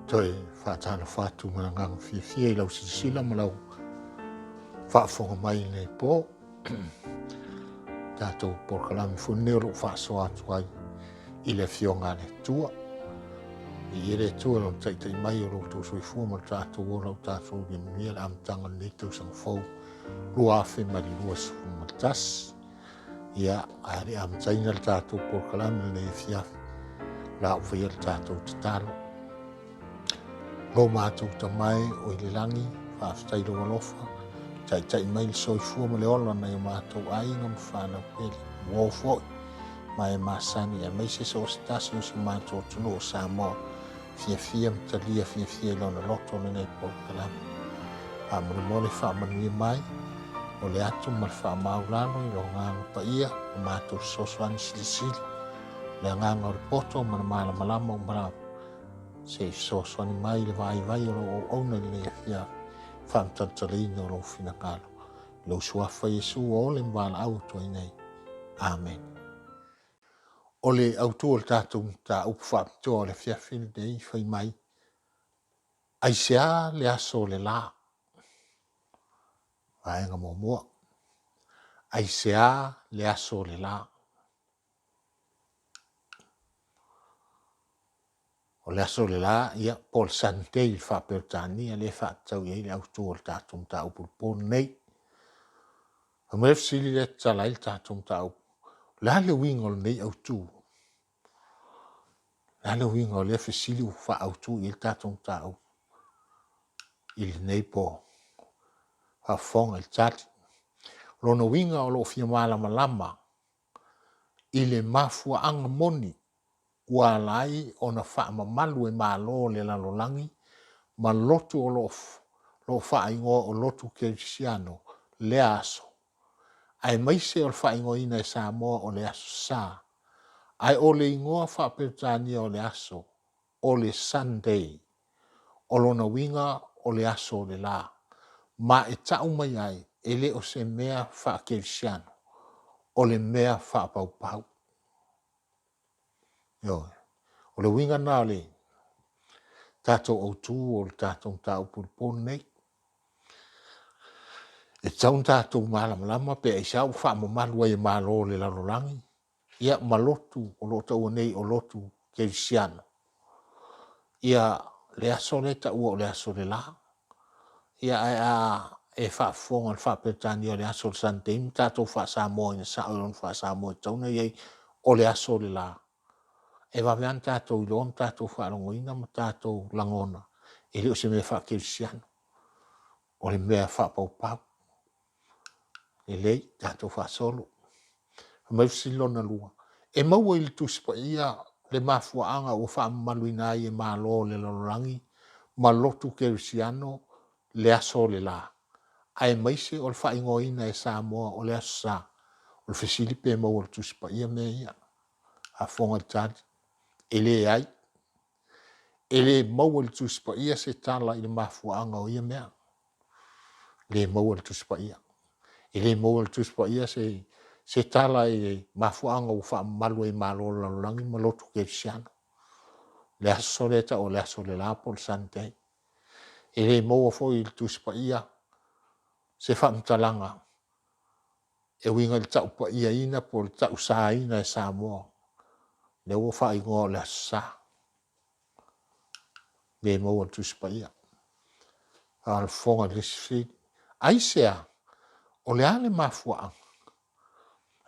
Toe faatalofa atu ma le agaga fiafia i lau silasila ma lau faafofoga mai i lenei po. Tatou polokalame foi lenei o lo o faasoa atu ai i le Afioga a le Atua. Viia le Atua i Lona taitai mai o lo outou soifua ma lo tatou ola ua tatou ia manuia le amataga o lenei tausaga fou 2021. Ia, ae le i amataina le tatou polokalame i lenei afiafi, o le a ou faia le tatou tatalo. Lo matou Tama e o i le lagi, faafetai i lou alofa, taitai mai le soifua ma le ola nai o matou aiga ma fanau pele, uo foi, ma e masani, aemaise so o se tasi o si o matou atunuu o Samoa, fiafia ma talia fiafia i lona loto lenei polokalame. Faamolemole faamanuia mai o le atu ma le faamaualalo i lo Agaga Paia o matou fesoasoani silisili, le agaga o le poto ma le malamalama uma lava. Se i fesoasoani mai i le vaivai o lou auauna i lenei afiafi, faamatalatalaina o lou finagalo. I lou Suafa Iesu ua ole ma valaau atu ai nei. Amene. O le autu o le tatou mataupu faapitoa o le afiafi lenei, fai mai, Aisea le aso o le la? Vaega muamua. Aisea le aso o le la? O le aso o le la, ia, po o le Sunday i le faa-Peretania lea e faatatau i ai le autu o le tatou mataupu i le po lenei. Fai mai le fesili lea e tatala ai le tatou mataupu, o le a le uiga o lenei autu? O le a le uiga o lea fesili ua faaautu i ai le tatou mataupu i lenei po? Faafofoga i le tali. O lona uiga o lo o fia malamalama i le mafuaaga moni ua ala ai ona faamamalu e Malo o le lalolagi ma lotu o lo o faaigoa o lotu kerisiano lea aso, aemaise o le faaigoaina e Samoa o le Aso Sa, ae o le igoa faa-Peretania o le aso, o le Sunday, o lona uiga o le aso o le la, ma e tau mai ai e le o se mea faa-kerisiano, o le mea faapaupau. Ioe. O le uiga lena o le tatou autu o le tatou mataupu i le po lenei. E tatau ona tatou malamalama pe aisea ua faamamalu ai e Malo o le lalolagi ia ma lotu o lo o taua nei o lotu kerisiano ia le aso lea e taua o le aso o le la. Ia ae a e faafofoga i le faa-Peretania o le aso o le Sunday ma tatou faa-Samoa ina sao i lona faa-Samoa e tatau ona i ai o le aso o le la, e vave lava ona tatou iloa ma tatou faalogoina ma tatou lagona e le o se mea faakerisiano, o le mea faapaupau. Lelei, tatou faasolo. Fai mai le fesili lona lua, e maua i le Tusi Paia le mafuaaga ua faamamaluina ai e Malo o le lalolagi ma lotu kerisiano le aso o le la, aemaise o le faaigoaina e Samoa o le Aso Sa? O le fesili pe maua i le Tusi Paia mea ia? Faafofoga i le tali, e leai. E le maua i le Tusi Paia se tala i le mafuaaga o ia mea. E le maua i le Tusi Paia. E le maua i le Tusi Paia se, se tala i le mafuaaga ua faamamalu ai e Malo o le lalolagi ma lotu kerisiano. Le aso lea e tau o le aso o le la po o le Sunday. E le maua foi i le Tusi Paia se faamatalaga e uiga i le taupaiaina po o le tausaina e Samoa, lea ua faaigoa o le Aso Sa. Le maua i le Tusi Paia. A o le fofoga i le isi fesili. Aisea? O le a le mafuaaga?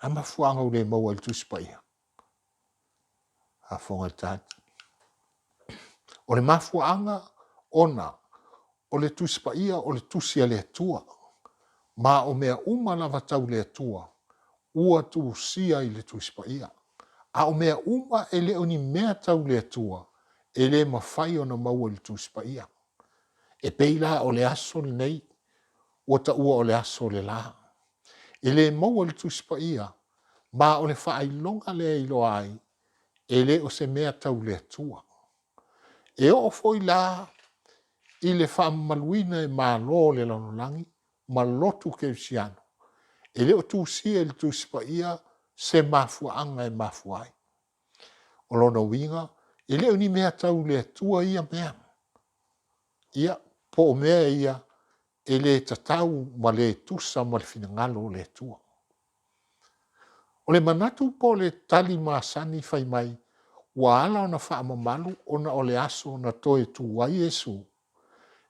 A mafuaaga ua le maua ai i le Tusi Paia? Faafofoga i le tali. O le mafuaaga ona o le Tusi Paia o le Tusi a le Atua, ma o mea uma lava tau le Atua ua tusia i le Tusi Paia. A o mea uma e le o ni mea tau le Atua, e le mafai ona maua i le Tusi Paia. E pei la o le aso lenei ua taua o le aso o le la. E le maua i le Tusi Paia, ma o le faailoga lea e iloa ai e le o se mea tau le Atua. E oo foi la i le faamamaluina e Malo o le lalolagi ma lotu kerisiano, e le o tusia i le Tusi Paia se mafuaaga e mafua ai. O lona uiga, e le o ni mea tau le Atua ia mea. Ia, po o mea ia e le tatau ma le tusa ma le finagalo o le Atua. O le manatu po o le tali masani fai mai ua ala ona faamamalu ona o le aso na toe tu ai Iesu,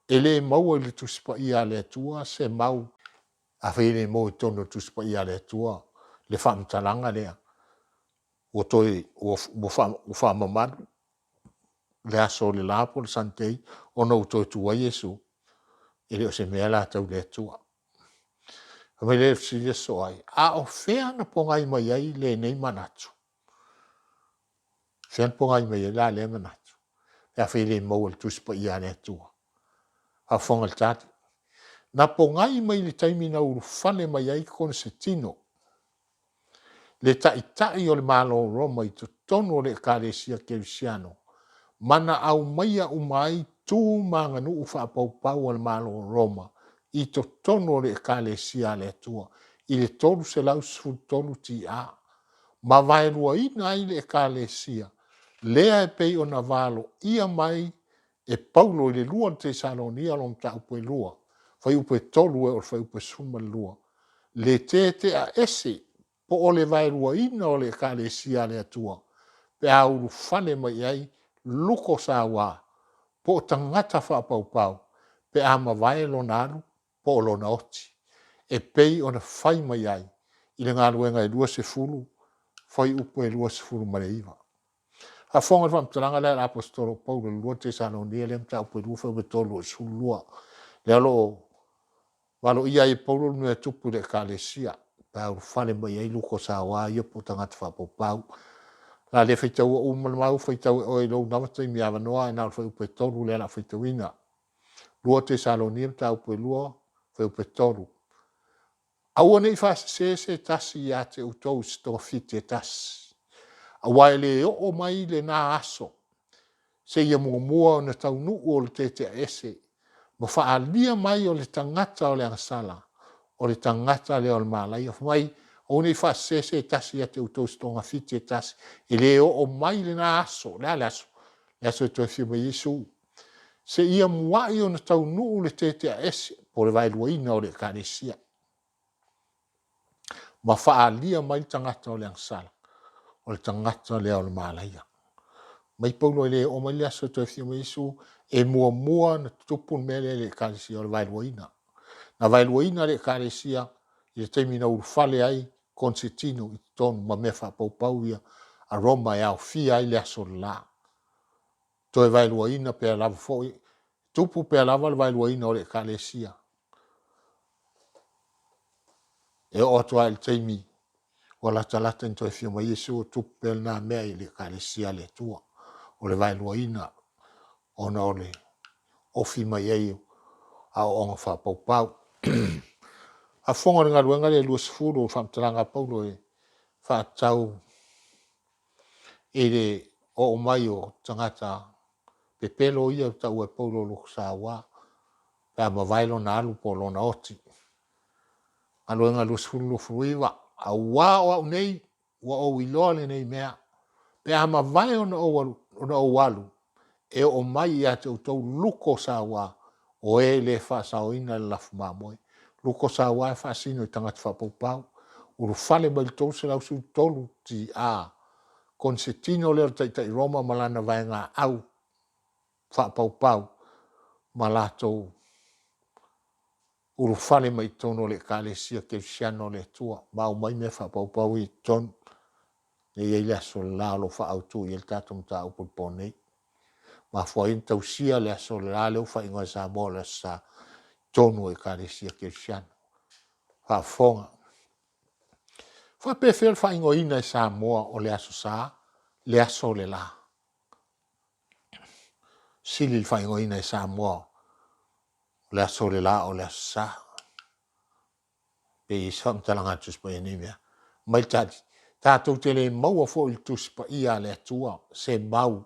e le maua i le Tusi Paia a le Atua se mau. Afai e le maua i totonu o le Tusi Paia a le Atua le faamatalaga lea ua toe ua faamamalu le aso o le la po o le Sunday ona ua toe tu ai Iesu, e le o se mea la tau le Atua. Fai mai lea o le fesili e sosoo ai, a o fea na pogai mai ai lenei manatu? O fea na pogai mai ai la lea manatu pe afai e le maua i le Tusi Paia a le Atua? Faafofoga i le tali. Na pogai mai le taimi na ulufale mai ai Konesetino le taitai o le Malo o Roma i totonu o le Ekalesia Kerisiano ma na aumaia uma ai tu ma aganuu faapaupau a le Malo o Roma i totonu o le Ekalesia a le Atua i le 313 TA, ma vaeluaina ai le Ekalesia lea e pei ona valoia mai e Paulo i le 2 Tesalonia lona mataupu e 2, fuaiupu e 3 e oo i le fuaiupu e 12, le tetea ese po o le vaeluaina o le Ekalesia a le Atua pe a ulufale mai i ai luko saua po o tagata faapaupau pe a mavae lona alu po o lona oti, e pei ona fai mai ai i le Galuega e 20 fuaiupu e 29. Faafofoga i le faamatalaga lea a le Aposetolo o Paulo i le 2 Tesalonia lea mataupu e 2 fuaiupu e 3 i le 12, lea o lo o valoia ai e Paulo le mea e tupu i le Ekalesia pe a ulufale mai ai luko saua ia po o tagata faapaupau. O le a le faitaua uma le mau, faitau e oe i lou lava taimi avanoa, ae na o le fuaiupu e 3 lea o le a faitauina. 2 Tesalonia mataupu e 2 fuaiupu e 3. Aua ne i faasese se tasi ia te outou i se togafiti e tasi, aua e le oo mai lena aso seia muamua ona taunuu o le teteaese ma faaalia mai o le tagata o le agasala, o le tagata lea o le malaia. Fai mai, aua ne i faasese se tasi ia te outou i se togafiti e tasi, e le oo mai lena aso. O le a le aso? Le aso e toe afio mai ai Iesu. Seia muai ona taunuu le teteaese po o le vaeluaina o le ekalesia ma faaalia mai le tagata o le agasala, o le tagata lea o le malaia. Mai Paulo e le oo mai le aso e toe afio mai Iesu, e muamua ona tutupu le mea lea i le ekalesia o le vaeluaina. Na vaeluaina le ekalesia i le taimi na ulufale ai Konesetino i totonu ma mea faapaupau ia a Roma e aofia ai le aso le la. Toe vaeluaina pea lava foi, tupu pea lava le vaeluaina o le ekalesia e oo atu lava i le taimi ua latalata ina toe afio mai Iesu o tupu pea lena mea i le ekalesia a le Atua, o le vaeluaina ona o le ofi mai ai o aoaoga faapaupau. Faafofoga i le galuega lea e 20 o le faamatalaga a Paulo e faatatau i le oo mai o tagata pepelo ia e taua e Paulo o loko saua pe a mavae lona alu po o lona oti. Galuega 20, 29, aua o au nei ua ou iloa lenei mea, pe a mavae ona ou alu, e oo mai ia te outou luko saua, o e le faasaoina le lafu mamoe. Luko saua e faasino i tagata faapaupau. Ulufale mai le 313 TA, Konesetino lea o le taitai Roma ma lana vaegaau faapaupau ma latou ulufale mai i totonu o le Ekalesia Kerisiano a le Atua ma aumai mea faapaupau ia i totonu, lea e i ai le aso le la o lo o faaautu i ai le tatou mataupu i le po nei. Mafua ai ona tausia le aso le la lea ua faaigoa e Samoa o le Aso Sa i totonu o Ekalesia Kerisiano. Faafofoga. E faapefea le faaigoaina e Samoa o le Aso Sa le aso le la? Sili le faaigoaina e Samoa o le aso le la o le Aso Sa. Pe i ai se faamatalaga a le Tusi Paia i nei mea. Mai le tali, tatou te le maua foi i le Tusi Paia a le Atua se mau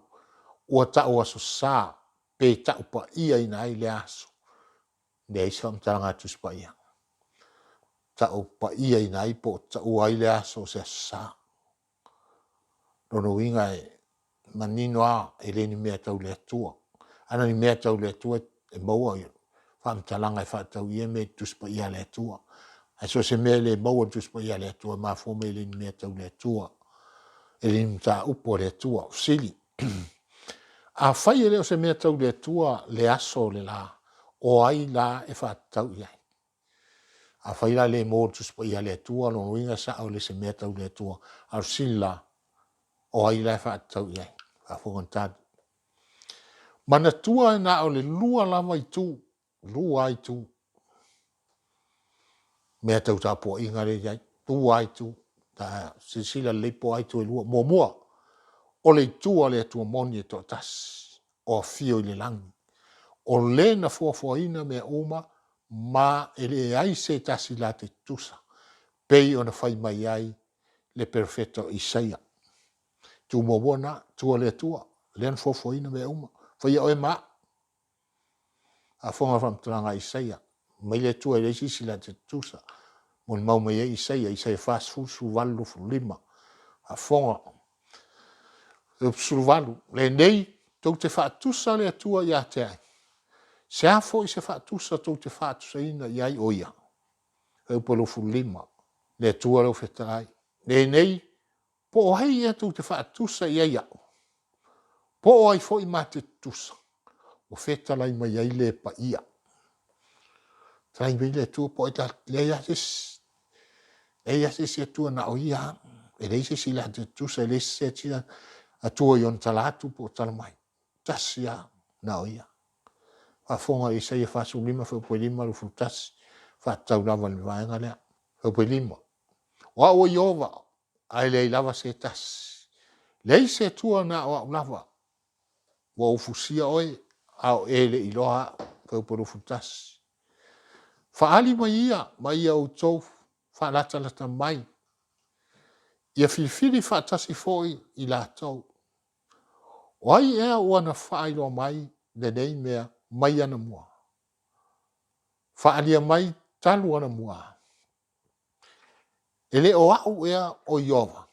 ua tau Aso Sa pe tau paiaina ai lea aso. Leai se faamatalaga a le Tusi Paia. Tau paiaina ai po o taua ai lea aso o se Aso Sa. Lona uiga e manino lava e le ni mea tau le Atua. A na ni mea tau le Atua e maua faamatalaga e faatatau i ia mea i Tusi Paia a le Atua. Ae so o se mea e le maua i le Tusi Paia a le Atua, e mafua mai e le o ni mea tau le Atua, e le o ni mataupu a le Atua. Fesili, afai e le o se mea tau le Atua le aso o le la, o ai la e faatatau i ai? Afai la e le maua i le Tusi Paia a le Atua, lona uiga e sao e le o se mea tau le Atua. A o le fesili la, o ai la e faatatau i ai? Faafofoga i le tali. Manatua na o le 2 lava itu, 2 lava itu, mea tau tapuaiga lea e i ai, 2 lava itu. Silasila lelei po o a itu e 2. Muamua, o le itu a le Atua moni e toatasi, o afio i le lagi, o le na foafoaina mea uma, ma e leai se tasi la te tutusa, pei ona fai mai ai le perofeta o Isaia. Itu muamua lena, itu a le Atua, lea na foafoaina mea uma, faia oe ma au. Faafofoga le faamatalaga a Isaia, fai mai le Atua e leai se isi la te tutusa. Molimau mai ai Isaia, Isaia 40, 18, 25. Faafofoga. 18, lenei tou te faatusa le Atua ia te ai? Se a foi se faatusa tou te faatusaina i ai o ia? Fuaiupu 25, le Atua lea ua fetalai. Lenei, po o ai ea tou te faatusa i ai au? Po o ai foi ma te tutusa? Ua fetalai mai ai le paia. Fetalai mai le Atua po o ai ta te, leai lava se isi. Leai lava se isi Atua na o Ia lava. E leai se isi la te tutusa, e leai se isi Atua i ona tala atu po o tala mai. Tasi lava, na o Ia. Faafofoga Isaia 45 fuaiupu e 5, 21, faatatau lava i le vaega lea. Fuaiupu e 5, O au o Ieova, a e leai lava se tasi. Leai se Atua na o au lava. Ua ou fusia oe, a o e le i iloa au. Fuaiupu 21. Faaali mai ia ma ia outou faalatalata mai, ia filifili faatasi foi i latou. O ai ea ua na faailoa mai lenei mea mai anamua? Faaalia mai talu anamua. E le o au ea o Ieova?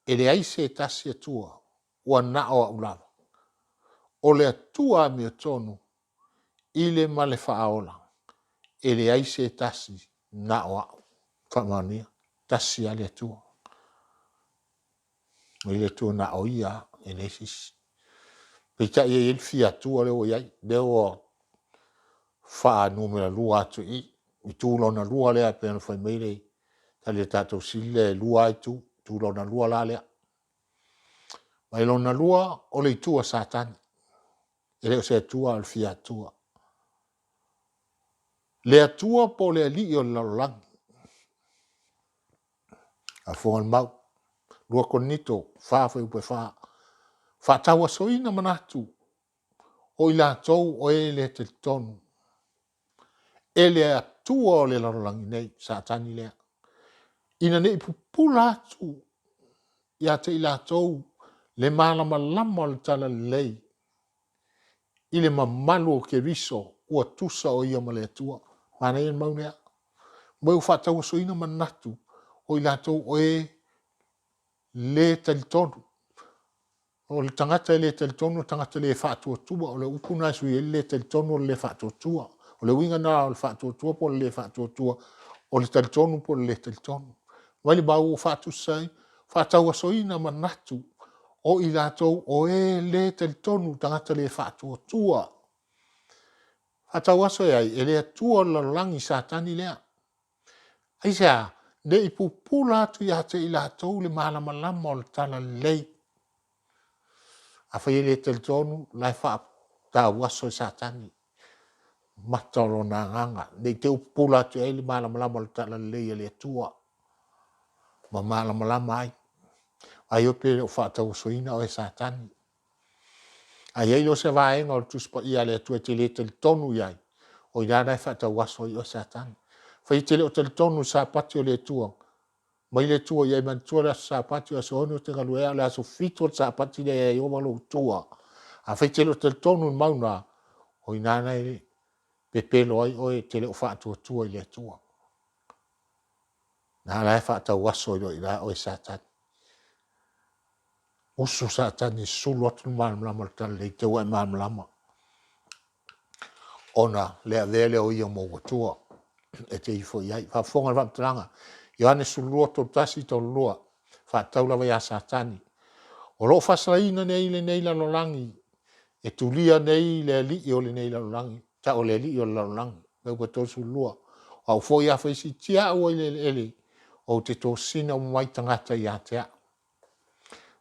E leai se tasi Atua, ua na o au lava, o le Atua amiotonu i le ma le faaola, e leai se tasi na o au. Faamaonia, tasi lava le Atua. Mai le Atua na o ia lava, e leai se isi. Peitai e i ai le fia Atua lea ua i ai, lea ua faanumera 2 atu i i, itu lona 2 lea pei ona fai mai le tali a le tatou sili lea e 2 lava itu, itu lona 2 la lea. Ma le lona 2, o le itu a Satani, e le o se Atua a o le fia Atua. Le Atua po o le alii o le lalolagi. Faafofoga le mau. 2 Korinito 4 fuaiupu e 4. Faatauasoina manatu o i latou o e le talitonu e le Atua o le lalolagi nei, Satani lea, ina ne i pupula atu ia te i latou le malamalama o le talalelei i le mamalu o Keriso ua tusa o ia ma le Atua. Manaia le mau lea. Mea ua faatauasoina manatu o i latou o e le talitonu. O le tagata e le talitonu o le tagata le faatuatua. O le upu lena e sui ai le le talitonu o le le faatuatua. O le uiga lena o le faatuatua po o le le faatuatua, o le talitonu po o le le talitonu. Vaai le mau ua faatusa ai, faatauasoina manatu o i latou o e le talitonu, tagata le faatuatua. Faatauaso e ai? E le Atua o le lalolagi, Satani lea. Aisea? Ne i pupula atu ia te i latou le malamalama o le talalelei. Afai e le talitonu, o la e faatauaso e Satani mata o lona agaga, ne i te i ua pupula atu i ai le malamalama o le talalelei a le Atua ma malamalama ai. Vaai pe le o faatauasoina oe e Satani. A i ai loa se vaega o le Tusi Paia a le Atua e te le talitonu i ai, o i ina la e faatauaso ai oe e Satani. Afai e te le o talitonu i le Sapati o le Atua, mai le Atua, ia e manatua le aso Sapati o le aso 6 e te galue ai, a o le aso 7 o le Sapati lea ia Ieova lou Atua. Afai e te le o talitonu i le mau lena, o i ina la e pepelo ai oe e te le o faatuatua i le Atua. O la e faatauaso ai loa i ina oe e Satani. Usu Satani e sulu atu le malamalama o le talalelei te i ua e malamalama. Ona le avea lea o ia ma ou atua e te ifo i ai. Faafofoga le faamatalaga, Ioane 12, 31, 32, faatatau lava ia Satani. O lo o faasalaina nei lenei lalolagi, e tulia nei le alii o lenei lalolagi, tau o le alii o le lalolagi, fuaiupu 32. O au foi afai e siitia au ai le eleele, ou te tosina uma mai tagata ia te au.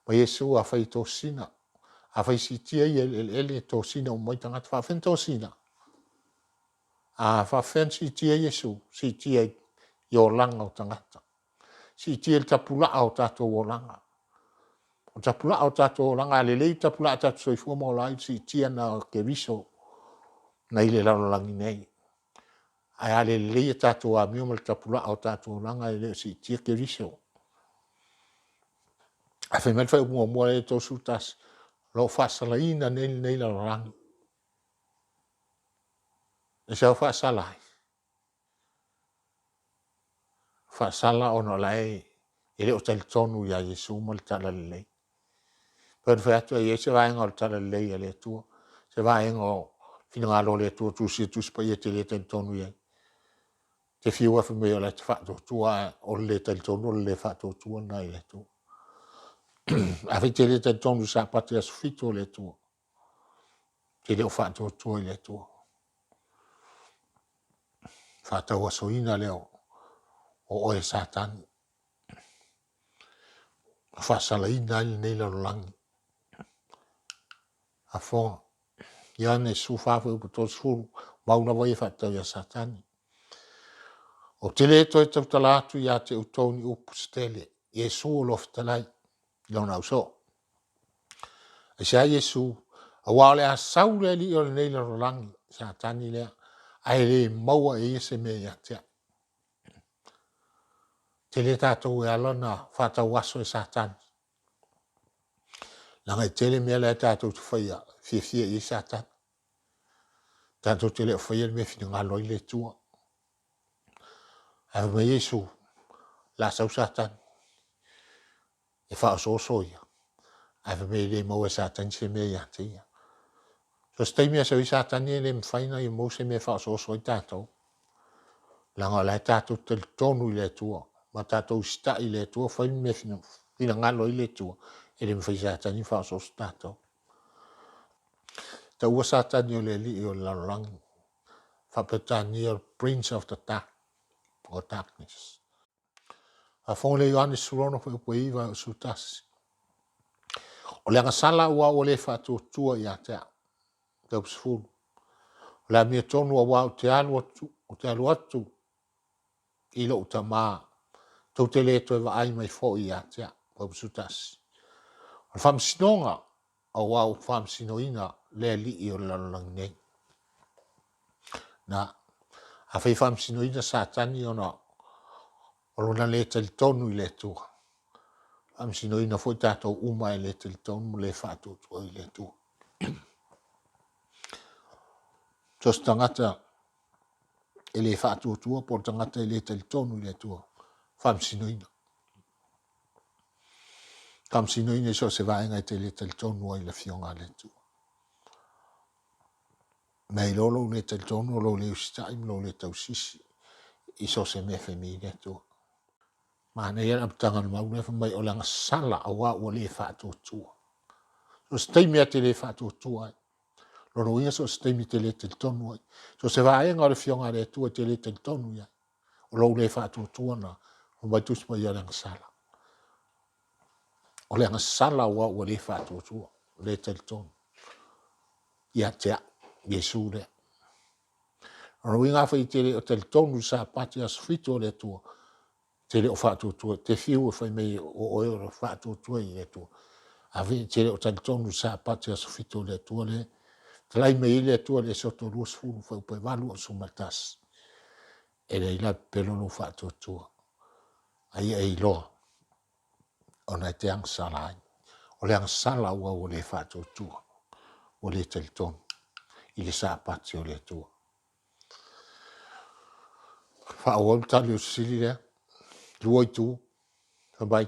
Ma Iesu afai e tosina, afai e siitia ia i le eleele e tosina uma mai tagata. Faafefea ona tosina? A faafefea ona siitia Iesu? Siitia i olaga o tagata. Siitia i le tapulaa o tatou olaga. O le tapulaa o tatou olaga, a lelei le tapulaa tatou te soifua ma ola ai, siitia lena o Keriso nai le lalolagi nei. Ae a le lelei a tatou amio ma le tapulaa o tatou olaga, e le o siitia Keriso. Ae fai mai le fuaiupu muamua lea e 31, o lo o faasalaina nei lenei lalolagi. Aisea ua faasala ai? Faasala ona o la e e le o talitonu ia Iesu ma le Talalelei. Pei ona fai atu e i ai se vaega o le Talalelei a le Atua, se vaega o finagalo o le Atua tusia Tusi Paia e te le talitonu i ai. E te fiu e fai mai o la e te faatuatua, ae o le le talitonu o le le faatuatua lena i le Atua. Afai e te le talitonu i le Sapati aso 7 o le Atua, e te le o faatuatua i le Atua. Faatauasoina lea o oe e Satani, ua faasalaina ai lenei lalolagi. Afoga Ioane 14 fuaiupu 30, mau lava ia faatatau ia Satani. Ou te le toe tautala atu ia te outou ni upu se tele. Iesu o lo o fetalai i lona ausoo. Aisea Iesu? Aua o le a sau le alii o lenei lalolagi, Satani lea, ae le maua e ia se mea ia te au. Tele tatou e ala ona faatauaso e Satani, leaga e tele mea la e tatou te faia e fiafia i ai Satani. Tatou te le o faia le mea e finagalo ai le Atua. Ae fai mai Iesu, o le a sau Satani e faaosooso ia, ae fai mai e le maua e Satani se mea ia te ia. So o se taimi lava e sau ai Satani e le mafai ona ia maua se mea e faaosooso ai tatou. Leaga o la e tatou te talitonu i le Atua ma tatou usitai i le Atua, fai le mea e finagalo ai le Atua, e le mafai e Satani ona faaosooso tatou. Taua Satani o le alii o le lalolagi, faa-Peretania o le Prince of the Dark or Darkness. Faafofoga le Ioane 16 fuaiupu e 9 11. O le agasala aua ua le faatuatua ia te au. Fuaiupu 10. O le amiotonu aua ou te alu atu, ou te alu atu i lou tama, tou te le toe vaai mai foi ia te au. Fuaiupu 11. O le faamasinoga aua ua faamasinoina le alii o le lalolagi nei. Na, afai e faamasinoina Satani ona o lona le talitonu i le Atua, faamasinoina foi tatou uma e le talitonu ma le faatuatua i le Atua. So se tagata e le faatuatua po o le tagata e le talitonu i le Atua, faamasinoina. Faamasinoina i so o se vaega e te le talitonu ai i le Afioga a le Atua. Mea iloa lou le talitonu, o lou le usitai ma lou le tausisi i so o se mea e fai mai ai le Atua. Manaia le amataga o le mau lea fai mai o le agasala aua ua le faatuatua. So o se taimi lava e te le faatuatua ai. Lona uiga so o se taimi e te le talitonu ai. So o se vaega o le Afioga a le Atua e te le talitonu i ai. O lou le faatuatua na fai mai Tusi Paia o le agasala. O le agasala aua ua le faatuatua, le talitonu ia te au, Iesu lea. O lona uiga afai e te le o talitonu i le Sapati aso 7 o le Atua, te le o faatuatua, te fiu e fai mai o oe o le faatuatua i le Atua, afai e te le o talitonu i le Sapati aso 7 o le Atua lea, talai mai ai le Atua i le Esoto 20, fuaiupu e 8 11, e leai la pepelo lou faatuatua, a ia e iloa ona e te agasala ai. O le agasala aua ua le faatuatua, ua le talitonu i le Sapati o le Atua. Faaauau le tali o le fesili lea, lua itu, fai mai,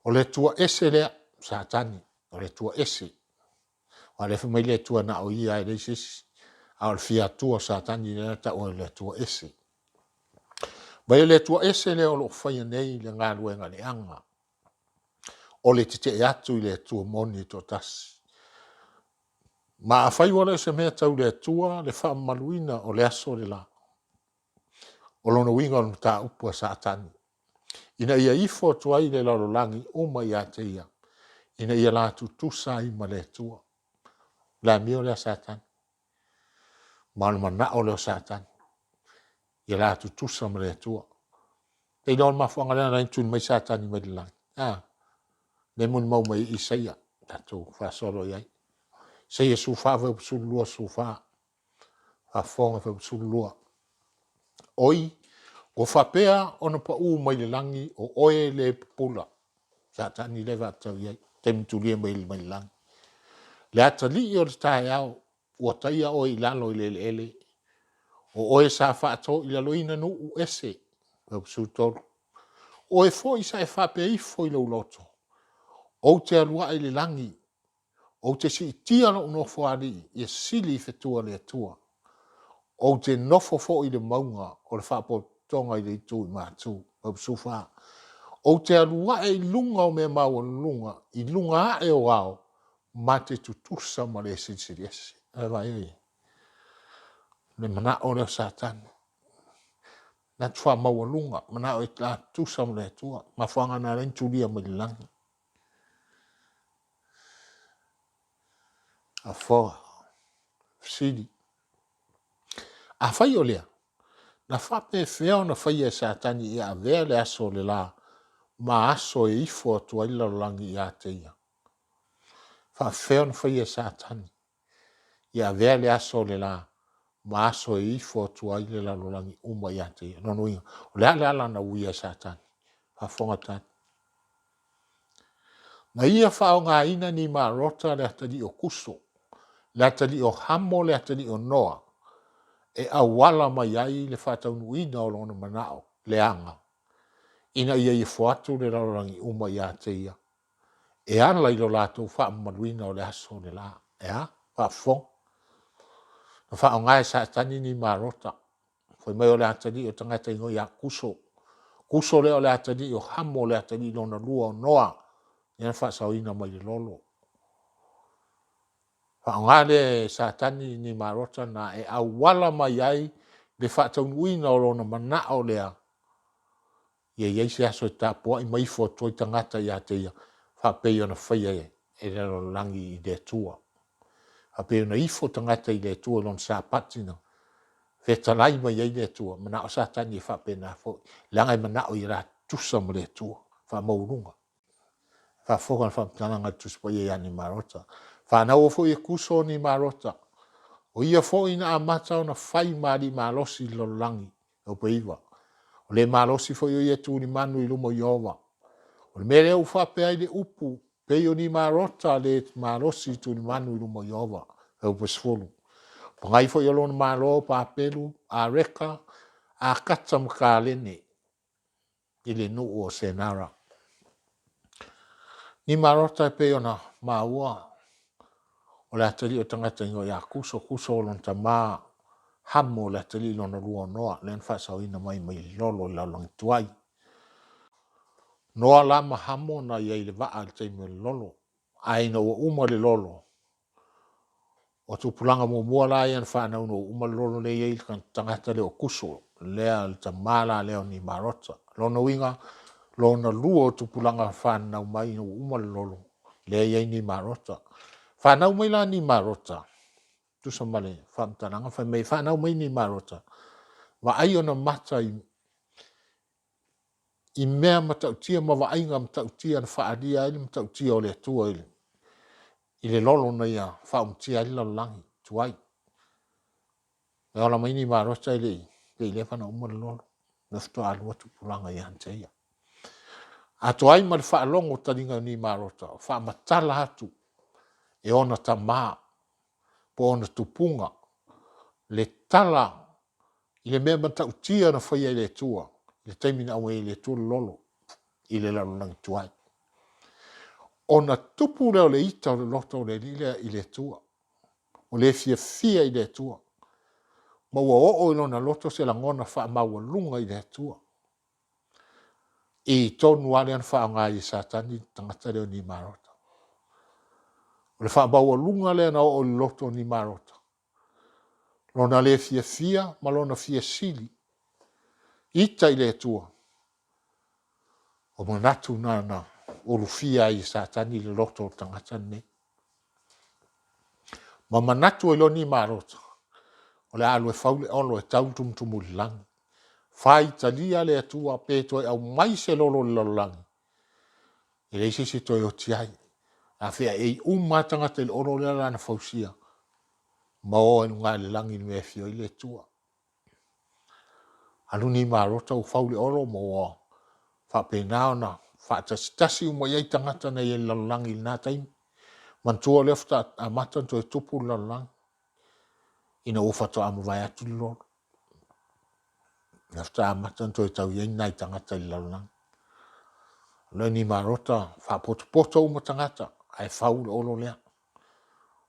o le Atua ese lea, Satani, o le Atua ese. Aua o lea fai mai le Atua na o ia e leai se isi. A o le fia Atua o Satani lea na taua e le Atua ese. Mai o le Atua ese lea o lo o faia nei le galuega leaga o le tetee atu i le Atua moni e toatasi. Ma afai ua le o se mea tau le Atua le faamamaluina o le aso le la, o lona uiga o le mataupu a Satani, ina ia ifo atu ai le lalolagi uma ia te ia, ina ia la tutusa ai ma le Atua. O le amio lea a Satani, ma o le manao lea o Satani, ia la tutusa ma le Atua. E iloa o le mafuaaga lea na ala ai ona tuli mai Satani mai le lagi. A, lea e molimau mai ai Isaia, tatou faasolo i ai. Isaia 14 fuaiupu 12, 14. Faafofoga fuaiupu 12. Oi, ua faapea ona pau mai le lagi o oe le pupula. Satani lea e faatatau i ai, taimi tulia mai mai le lagi. Le atalii o le taeao, ua taia oe i lalo i le eleele. O oe sa faatoilaloina nuu ese. Fuaiupu 13. O oe foi sa e faapea ifo i lou loto, ou te alu ae i le lagi, ou te siitia lou nofoalii ia sili i fetu a le Atua. Ou te nofo foi i le mauga o le faapotopotoga i le itu i matu. Fuaiupu 14. Ou te alu ae i luga o mea maualuluga, i luga ae o ao, ma te tutusa ma le Silisili Ese. Ae vaai i ai, le manao lea o Satani. Manatu faamaualuga, manao e tutusa ma le Atua. Mafuaaga na ala ai ona tulia mai le lagi. Afoa. Fesili. Afai o lea, na faapefea ona faia e Satani ia avea le aso o le la ma aso e ifo atu ai le lalolagi ia te ia? Faapefea ona faia e Satani ia avea le aso o le la ma aso e ifo atu ai le lalolagi uma ia te ia? Lona uiga, o le a le ala na uia e Satani? Faafofoga tali. Na ia faaaogaina Nimarota le atalii o Kuso, le atalii o Hamo, le atalii o Noa, e auala mai ai le faataunuuina o lona manao leaga, ina ia ifo atu le lalolagi uma ia te ia, e ala i lo latou faamamaluina o le aso o le la. E a? Faafofoga. Na faaaoga e Satani Nimarota, fai mai o le atalii o le tagata e igoa ia Kuso. Kuso lea o le atalii o Hamo, le atalii lona lua o Noa, lea na faasaoina mai le lolo. Faaaoga lea e Satani Nimarota lena e auala mai ai le faataunuuina o lona manao lea, ia i ai se aso e tapuai ma ifo atu ai tagata ia te ia, faapei ona faia e le lalolagi i le Atua. Faapei ona ifo tagata i le Atua i lona Sapati na fetalai mai ai le Atua, manao Satani e faapena foi, leaga e manao ia la tutusa ma le Atua, faamaualuga. Faafofoga le faamatalaga a le Tusi Paia ia Nimarota. Fanaua foi e Kuso Nimarota, o ia foi na amata ona fai ma alii malosi i le lalolagi, Fuaiupu 9. O le malosi foi o ia e tulimanu i luma o Ieova. O le mea lea ua faapea ai le upu, pei o Nimarota le malosi tulimanu i luma o Ieova. Fuaiupu 10. Pagai foi o lona Malo, Papelu, Areka, Akata ma Kalene i le nuu o Senara. Nimarota e pei ona maua o le atalii o le tagata igoa ia Kuso, Kuso o lona tama Hamo le atalii lona lua o Noa, lea na faasaoina mai mai lolo i le lalolagi tuai. Noa la ma Hamo na i ai i le vaa i le taimi o le lolo, ae ina ua uma le lolo, o tupulaga muamua la ia na fanau ina ua uma le lolo lea e i ai le tagata lea o Kuso, lea le tama la lea o Nimarota. Lona uiga, lona lua o tupulaga fananau mai ina ua uma le lolo, lea e i ai Nimarota. Fanau mai la Nimarota, tusa ma le faamatalaga fai mai e fanau mai Nimarota, vaai ona mata i mea matautia ma vaaiga matautia na faaalia ai le matautia o le Atua i le lolo na ia faaumutia ai le lalolagi tuai. E ola mai Nimarota e le i leva ona uma le lolo, lea faatoa lua tupulaga ia te ia. Atoa ai ma le faalogo taliga o Nimarota o faamatala atu e ona tama po o ona tupuga le tala i le mea matautia na faia e le Atua i le taimi na aumai ai e le Atua le lolo i le lalolagi tuai. Ona tupu lea o le ita o le loto o le alii lea i le Atua, o le fiafia i le Atua. Ma ua oo i lona loto se lagona faamaualuga i le Atua. I tonu lava lea na faaaoga ai e Satani le tagata lea o Nimarota. O le faamaualuga lea na oo i le loto o Nimarota, lona le fiafia ma lona fia sili ita i le Atua, o manatu na na ulufia ai e Satani le loto o le tagata lenei. Ma manatu ai loa Nimarota, o le a alu e fau le olo e tau le tumutumu i le lagi. Faitalia le Atua pe toe aumai se lolo i le lalolagi, e leai se isi e toe oti ai. A feaei uma lava tagata i le olo lea la na fausia, ma o ai i luga i le lagi i le mea e afio ai le Atua. Alu Nimarota ua fau le olo ma ua faapena ona faatasitasi uma i ai tagata na i ai i le lalolagi i lena taimi. Manatua o lea faatoa amata ona toe tupu le lalolagi ina ua faatoa mavae atu le lolo. Lea faatoa amata ona toe tau i ai nai tagata i le lalolagi. O Nimarota faapotopoto uma tagata ae fau le olo lea.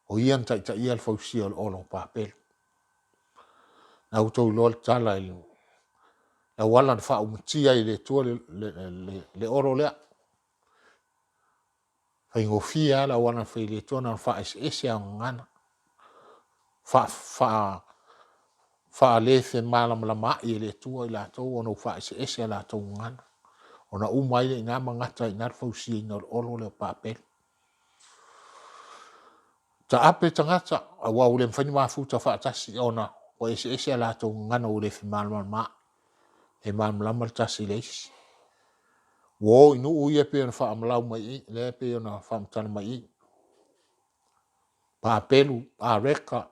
O ia na taitaia le fausia o le olo o Papelu. Na outou iloa le tala i le auala na faaumatia ai e le Atua le olo lea. E faigofie lava le auala na fai e le Atua na ona faaeseese lava o gagana. Faale femalamalamaai e le Atua i latou ona ua faaeseese a latou gagana, ona uma ai lea i ina ma gata ai i ina le fausiaina o le olo lea o Papelu. Taape tagata aua ua le mafai ona mafuta faatasi ona ua eseese a latou gagana ua le femalamalamaai. E le malamalama le tasi i le isi. Ua o i nuu ia e pei ona faamalau mai i i, lea e pei ona faamatala mai i i. Papelu, Areka,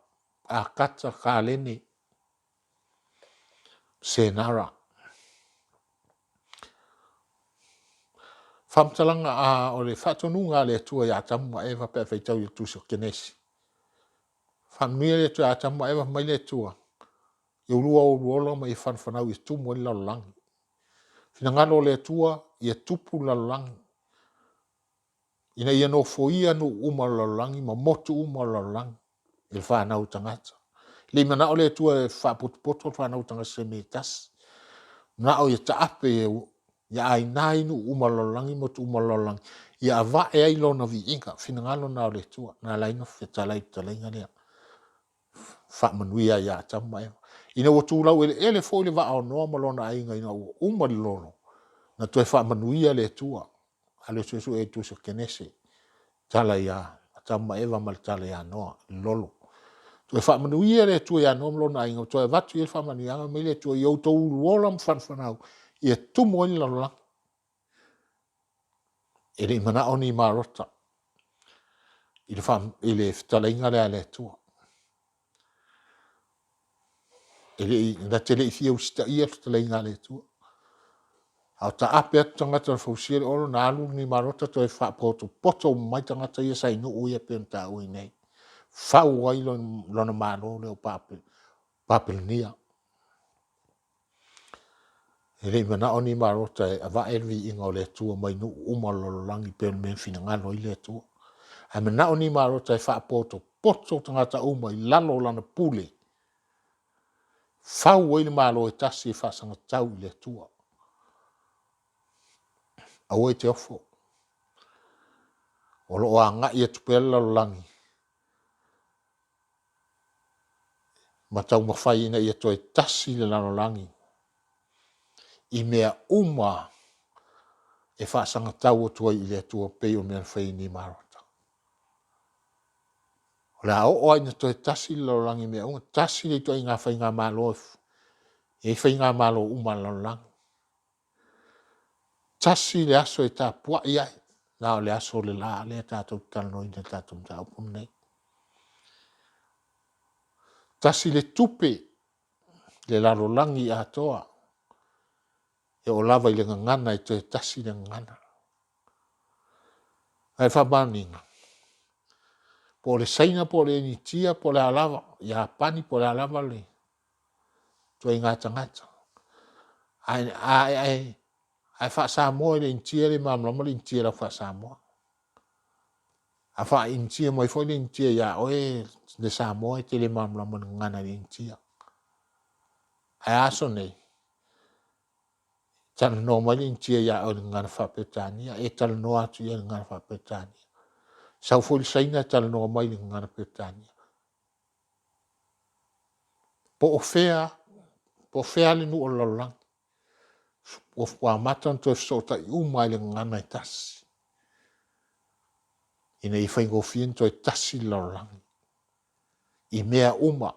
Akata, Kalene, Senara. Faamatalaga a o le faatonuga a le Atua ia Atamu ma Eva pe a faitau i le tusi o Kenesi. Faamanuia le Atua ia Atamu ma Eva, fai mai le Atua, “Ia ulua ou ola ma ia fanafanau ia tumu ai le lalolagi.” Finagalo o le Atua ia tupu le lalolagi, ina ia nofoia nuu uma o le lalolagi ma motu uma o le lalolagi e le fanau a tagata. E le i manao le Atua e faapotopoto le fanau a tagata i se mea e tasi. Manao ia taape ia aina ai nuu uma o le lalolagi, motu uma o le lalolagi, ia ava'e ai lona viiga. Finagalo lena o le Atua na ala ai ona fetalai i le fetalaiga lea, faamanuia ai ia Atamu ma Eva. Ina ua tulau eleele foi le vaa o Noa ma lona aiga ina ua uma le lolo, na toe faamanuia le Atua. Alu e suesue i le tusi o Kenese, tala ia Atamu ma Eva ma le tala ia Noa i le lolo. Toe faamanuia le Atua ia Noa ma lona aiga, toe avatu i ai le faamanuiaga, fai mai le Atua, “Ia outou uluola ma fanafanau ia tumu ai le lalolagi.” E le i manao Nimarota i le fetalaiga lea a le Atua. E le i, na te le i fia usitaia le fetalaiga a le Atua. A o taape atu tagata na fausia le olo, na alu Nimarota toe faapotopoto uma mai tagata ia sa i nuu ia pei ona taua i inei, fau ai lona malo lea o Papelonia. E le i manao Nimarota e ava'e le viiga o le Atua mai nuu uma o le lalolagi pei o le mea na finagalo ai le Atua. Ae manao Nimarota e faapotopoto tagata uma i lalo o lana pule, fau ai le Malo e tasi e faasagatau i le Atua. Aua e te ofo, o lo o agai atu pea le lalolagi ma taumafai ina ia toe tasi le lalolagi i mea uma e faasagatau atu ai i le Atua pei o mea na fai e Nimarota. O le a oo lava ina toe tasi le lalolagi i mea uma, tasi le ituaiga faigamalo e i ai faigamalo uma a le lalolagi. Tasi le aso e tapuai ai, na o le aso o le la lea tatou te talanoaina i le tatou mataupu lenei. Tasi le tupe i le lalolagi atoa, e oo lava i le gagana e toe tasi le gagana. Ae faamaoniga, po o le Saina po o le Initia po o le a lava, Iapani po o le a lava le ituaiga tagata, ae a e faa-Samoa i le Initia e le malamalama le Initia i lau faa-Samoa. A faa-Initia mai foi le Initia ia oe le Samoa, e te le malamalama i le gagana a le Initia. Ae a aso nei, talanoa mai le Initia ia oe i le gagana Faa-Peretania, e talanoa atu i ai i le gagana Faa-Peretania. Sau foi le Saina e talanoa mai i le gagana Peretania. Po o fea, po o fea le nuu o le lalolagi, ua amata ona toe fesootai uma lava i le gagana e tasi, ina ia faigofie ona toe tasi le lalolagi i mea uma.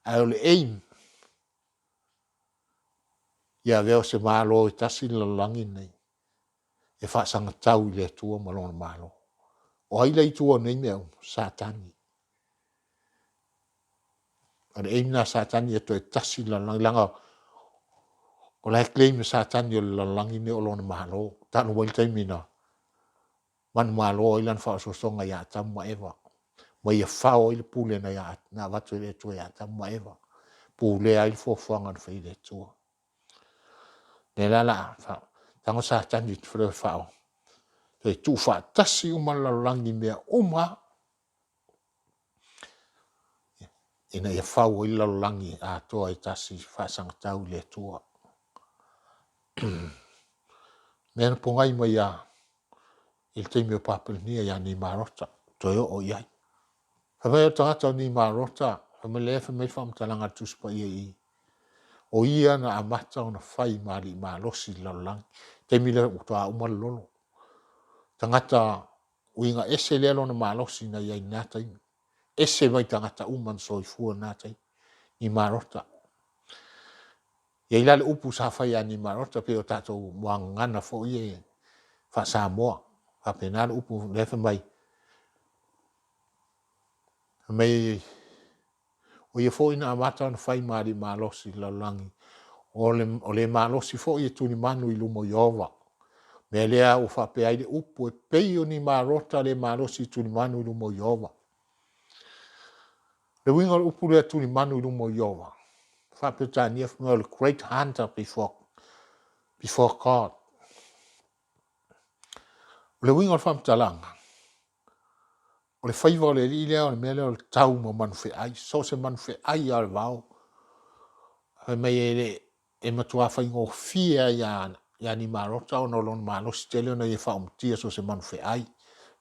Ae o le aim, ia avea o se Malo e tasi le lalolagi lenei e faasagatau i le Atua ma Lona Malo. O ai la i tua o nei mea uma? O Satani. O le aim lena a Satani ia toe tasi le lalolagi, leaga o la e claim e Satani o le lalolagi lenei o lona malo, talu mai le taimi na manumalo ai lana faaosoosoga ia Atamu ma Eva, ma ia fao ai le pule na avatu e le Atua ia Atamu ma Eva, pulea ai le fuafuaga na fai e le Atua. Lea la o le a tago Satani e fao, toe tuufaatasi uma le lalolagi i mea uma lava, ina ia fau ai le lalolagi atoa e tasi faasagatau i le Atua. Mea na pogai mai ia i le taimi o Papelonia ia Nimarota, toe oo i ai. Fai mai o le tagata o Nimarota, fai mai lea fai mai le faamatalaga a le Tusi Paia i i, o ia na amata ona fai ma alii malosi i le lalolagi. Taimi lea ua faatoa uma le lolo. Tagata uiga ese lea lona malosi na i ai i lena taimi. Ese mai tagata uma na soifua i lena taimi. Nimarota. E i ai la le upu sa fai ia Nimarota pei o tatou muagagana foi ia faa-Samoa. E faapena le upu lea fai mai, fai mai o ia foi na amata ona fai ma alii malosi i le lalolagi, o le malosi foi e tulimanu i luma o Ieova. O le mea lea ua faapea ai le upu, e pei o Nimarota le malosi e tulimanu i luma o Ieova. O le uiga o le upu lea tulimanu i luma o Ieova, faa-Peretania fai mai o le great hunter before God. O le uiga o le faamatalaga, o le faiva o le alii lea o le mea lea o le tau ma manufeai, so o se manufeai lava o le vao. Fai mai e le, e matua faigofie lava ia Nimarota ona o lona malosi tele ona ia faaumatia so o se manufeai,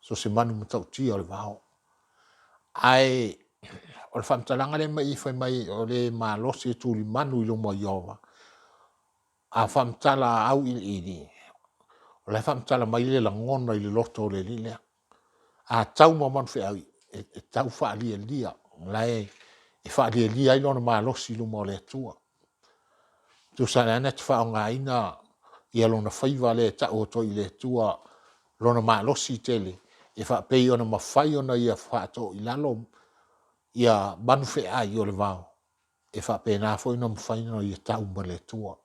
so o se manu matautia o le vao. Ae o le faamatalaga lea ma i fai mai o le malosi e tulimanu i luma o Ieova, a faamatala auiliili, o la e faamatala mai le lagona i le loto o le alii lea. A tau ma manufeai, e tau faalialia, o la e faalialia ai lona malosi i luma o le Atua. Tusa la na te faaaogaina ia lona faiva lea e tau atu ai i le Atua lona malosi tele e faapei ona mafai ona ia faatoo i lalo ia manufeai o le vao, e faapena foi ona mafai ona ia tau ma le Atua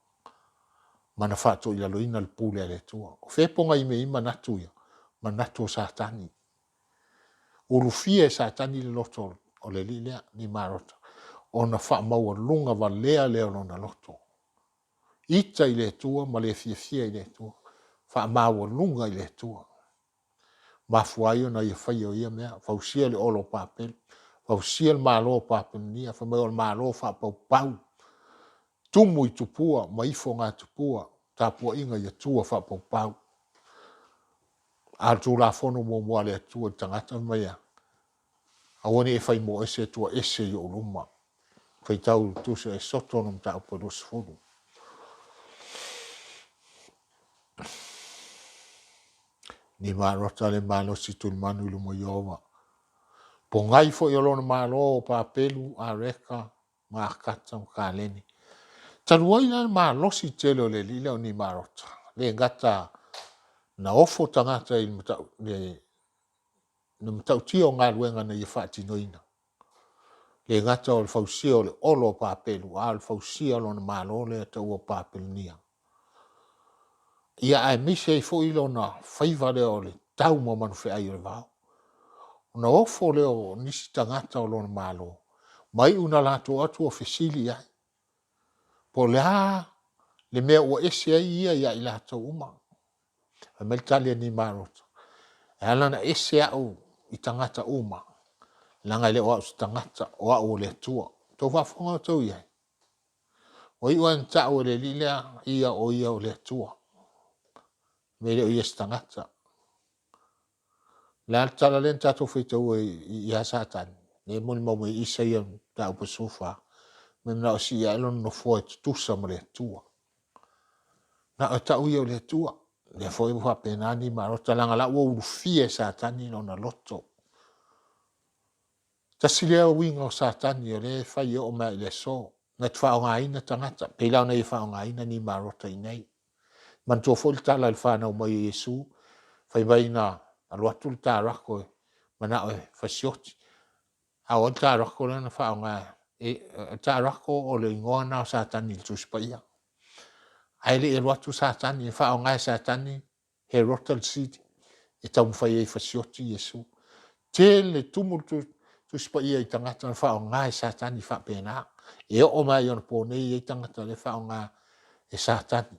ma na faatoilaloina le pule a le Atua. O fea e pogai mai ai manatu ia? Manatu o Satani. Ulufia e Satani le loto o le alii lea, Nimarota, ona faamaualuga valea lea o lona loto. Ita i le Atua ma le fiafia i le Atua. Faamaualuga i le Atua. Mafua ai ona ia faia o ia mea, fausia le olo o Papelu, fausia le Malo o Papelonia, fai mai o le Malo faapaupau, tumu i tupua ma ifogatupua, tapuaiga i Atua faapaupau. A o le Tulafono muamua a le Atua i le tagata, fai mai e a? Aua ne i e fai mo ese Atua ese i ou luma. Faitau i le Tusi o Esoto ana mataupu e 20. Nimarota le malosi tulimanu i luma o Ieova. Pogai foi o lona malo o Papelu, Areka, ma Akata ma Kalene. Talu ai la le malosi tele o le alii lea o Nimarota, le gata na ofo tagata i le matautia o galuega na ia faatinoina, le gata o le fausia o le olo o Papelu, a o le fausia o lona malo lea e taua o Papelonia. Ia aemaise ai foi lona faiva lea o le tau ma manufeai o le vao. Ona ofo lea o nisi tagata o lona malo, ma iu ina latou atu o fesili i ai, po o le a le mea ua ese ai ia ia i latou uma. Fai mai le tali a Nimarota, e ala ona ese au i tagata uma, leaga e le o au o se tagata, o au o le Atua. Tou faafofoga outou i ai? Ua iu lava ina tau e le alii lea, ia o ia o le Atua. Me e le o ia se tagata. O le a le tala lea na tatou faitaua ia Satani, lea e molimau mai i Isaia mataupu 14, mea na o sii ae lona nofoa e tutusa ma le Atua. Na o e tau ia o le Atua. Lea foi ua faapena ni marota, leaga la ua ulufia e Satani lona loto. Tasi lea uiga o Satani o lea e fai e oo mai i le aso, na te faaaogaina tagata, pei la ona ia faaaogaina ni marota i nei. Manatua foi le tala i le fanau mai o Iesu, fai mai na alu atu le tarako e manao e fasioti. A o ai le tarako lea na faaaoga? E, tarako o le igoa lena o Satani i le Tusi Paia. Ae le i alu atu Satani, e faaaoga e Satani Herota le Sili e taumafai ai e fasioti Iesu. Tele, tumu le Tusi Paia i tagata na faaaoga e Satani faapena. E oo mai i ona po nei e i ai tagata o lea e faaaoga e Satani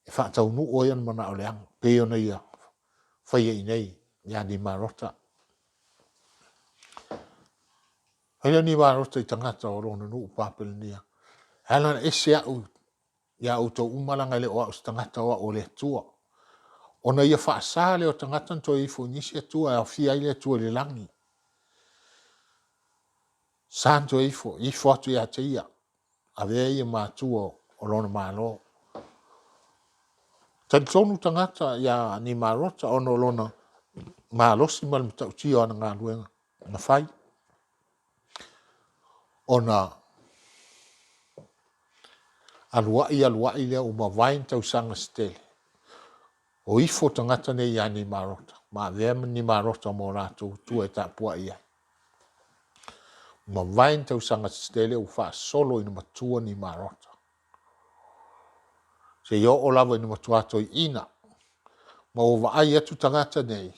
e faataunuu ai ona manao leaga, pei ona ia faia i inei ia Nimarota. Fai lea o Nimarota i tagata o lona nuu Papelenia, e ala ona ese au iā outou uma leaga e le o au o se tagata o au o le Atua. Ona ia faasa lea o tagata ona toe ifo i nisi Atua e aofia ai le Atua i le lagi. Sa ona toe ifo, ifo atu ia te ia, avea ia ma Atua o lona Malo. Talitonu tagata ia Nimarota ona o lona malosi ma le matautia o ana galuega na fai. Ona aluai aluai lea ua mavae ni tausaga se tele, o ifo tagata nei ia Nimarota, ma avea ma Nimarota ma o latou atua e tapuai i ai. Ua mavae ni tausaga se tele ua faasolo ina matua Nimarota. Seia oo lava ina matua toeaina, ma ua vaai atu tagata nei,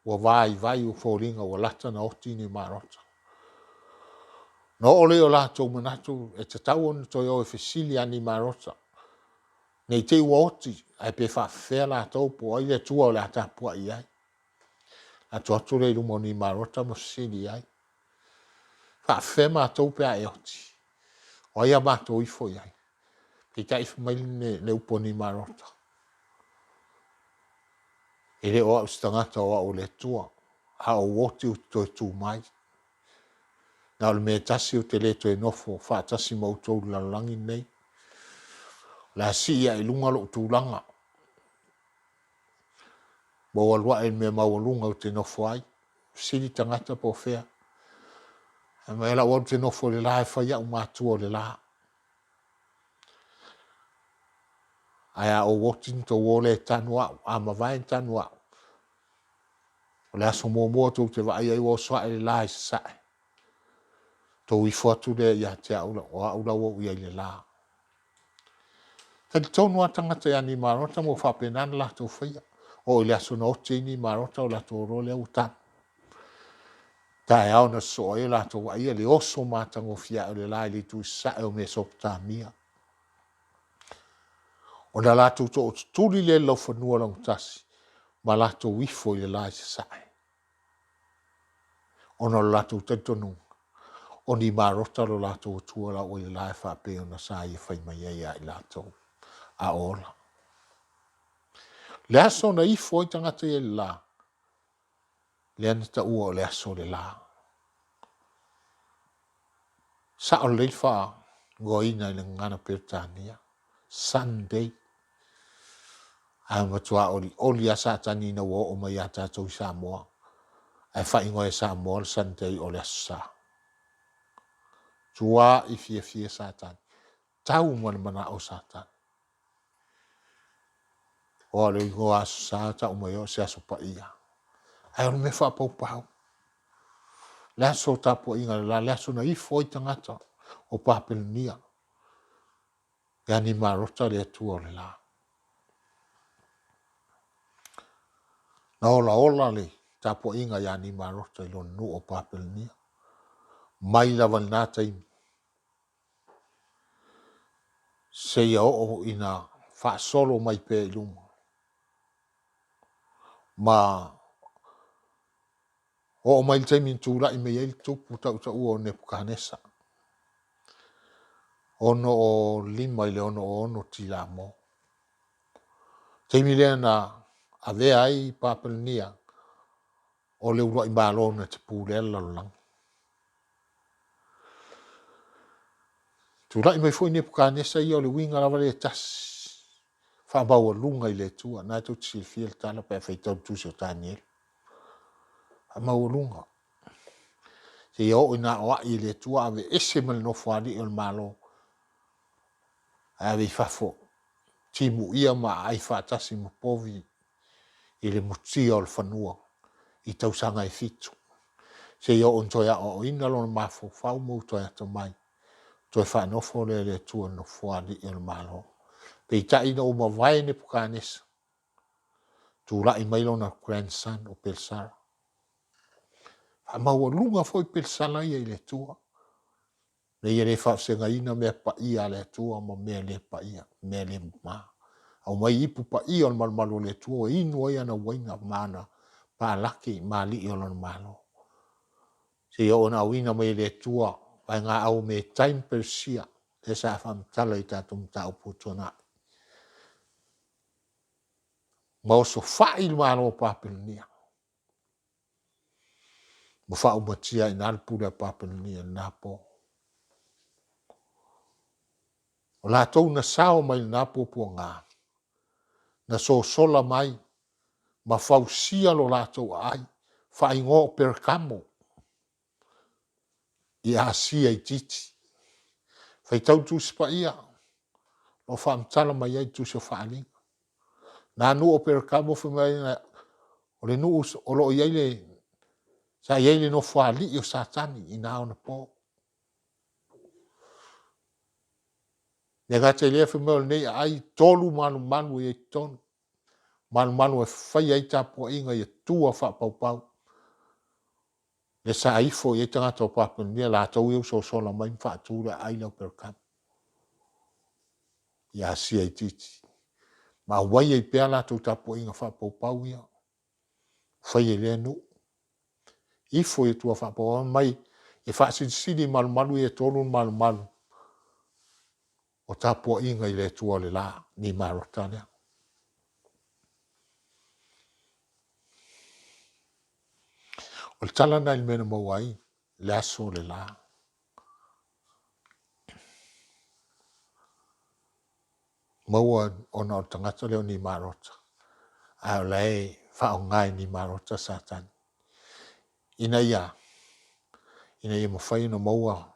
ua vaivai, ua foliga ua lata ona oti Nimarota. Ona oo lea o latou manatu e tatau ona toe o e fesili ia Nimarota, ne i te i ua oti, ae pe faapefea latou po o ai le atua o le a tapuai i ai. Latou atu lea i luma o Nimarota ma fesili i ai, faapefea matou pe a e oti? O ai a matou ifo i ai? Peitai fai mai le upu a Nimarota, e le o au se tagata o au o le Atua, a ou oti ou te toe tu mai. Na o le mea e tasi ou te le toe nofo faatasi ma outou i le lalolagi lenei. O le a sii ae i luga lou tulaga, ma ou alu ae i le mea maualuga ou te nofo ai. Fesili tagata po o fea. Fai mai o lau alu ou te nofo i le la e fai au ma Atua o le la. Ae a ou oti ona outou o lea e tanu au. A mavae ona tanu au. O le aso muamua tou te vaai ai ua oso ae le la i sasae, tou ifo atu lea ia te au, o au la ua ou i ai i le la. Talitonu lava tagata ia Nimarota ma ua faapena ona latou faia. Oo i le aso na oti ai Nimarota o latou iloa lea ua tanu. Taeao na sosoo ai o latou vaaia le oso matagofie ae o le la i le itu i sasae o Mesopotamia. Ona latou tootutuli lea i le laufanua laugatasi ma latou ifo i le la i sasae, ona o le latou talitonuga, o ni marota lo latou Atua la ua i le la e faapei ona sa ia fai mai ai ia i latou a o ola. Le aso na ifo ai tagata ia i le la, lea na taua o le aso o le la. Sao lelei le faaigoaina i le gagana Peretania, Sunday. Ae matua olioli lava Satani ina ua oo mai ia tatou i Samoa, ae faaigoa e Samoa le Sunday o le Aso Sa. Tuai fiafia Satani, tau ma le manao o Satani. Oa o le igoa Aso Sa tau mai o se aso paia. Ae o le mea faapaupau. Le aso o tapuaiga le la, le aso na ifo ai tagata o Papelonia ia Nimarota le atua o le la. Na olaola le tapuaiga ia Nimarota i lona nuu o Papelonia. Mai lava i lena taimi seia oo ina faasolo mai pea i luma. Ma oo mai le taimi na tulai mai ai le tupu tautaua o Nepukanesa. 65 i le 66 Tilamo. Taimi lea na avea ai Papelenia o le uluai malo na te pulea le lalolagi. Tulai mai foi Nepukanesa ia o le uiga lava lea e tasi, faamaualuga i le Atua. Na tou te silafia le tala pe a faitau le tusi o Tanielo. Faamaualuga. Seia oo ina aoai e le Atua aveese ma le nofoalii o le Malo, ae ave i fafo, timuia ma aai faatasi ma povi i le mutia o le fanua i tausaga e fitu, seia oo ina toe aoaoina lona mafaufau ma ua toe atamai, toe faanofo lea e le Atua i le nofoalii o le Malo. Peitai ina ua mavae Nepukanesa, tulai mai lona grandson o Pelesara. Faamaualuga foi Pelesara ia i le Atua, ina ia le faavasegaina mea paia a le Atua ma mea le paia, mea le mama. Aumai ipu paia o le malumalu o le Atua e inu ai ana uaina ma ana palaki ma alii o lona malo. Seia oo ina auina mai e le Atua vaegaau o Metai ma Peresia, lea sa faamatala i tatou mataupu ua tuanai. Ma osofai le Malo o Papelonia ma faaumatia ai i ina le pule a Papelonia i lena po. O latou na sao mai lena puapuaga, na sosola mai ma fausia lo latou aai, faaigoa o Perekamo i Asia Itiiti. Faitau Tusi Paia, o lo o faamatala mai ai Tusi o Faaaliga. Na nuu o Perekamo fai mai o le nuu o lo o i ai le, sa i ai le nofoalii o Satani i na ona po. E le gata i lea, fai mai o lenei aai, 3 malumalu e i ai i totonu, malumalu e faia ai tapuaiga i Atua faapaupau, lea sa ifo i ai tagata o Papelonia, latou ia ua sosola mai ma faatu le aai lea o Perekamo i Asia Itiiti, ma auai ai pea a latou tapuaiga faapaupau ia faia i lea nuu. Ifo i Atua faapaupau mai e faasilisili i malumalu ia e 3 le malumalu o tapuaiga i le Atua o le la, Nimarota lea. O le tala lena i le mea na maua ai le aso o le la. Maua ona o le tagata lea o Nimarota, ae o la e faaaoga e Nimarota Satani ina ia ina ia mafai ona maua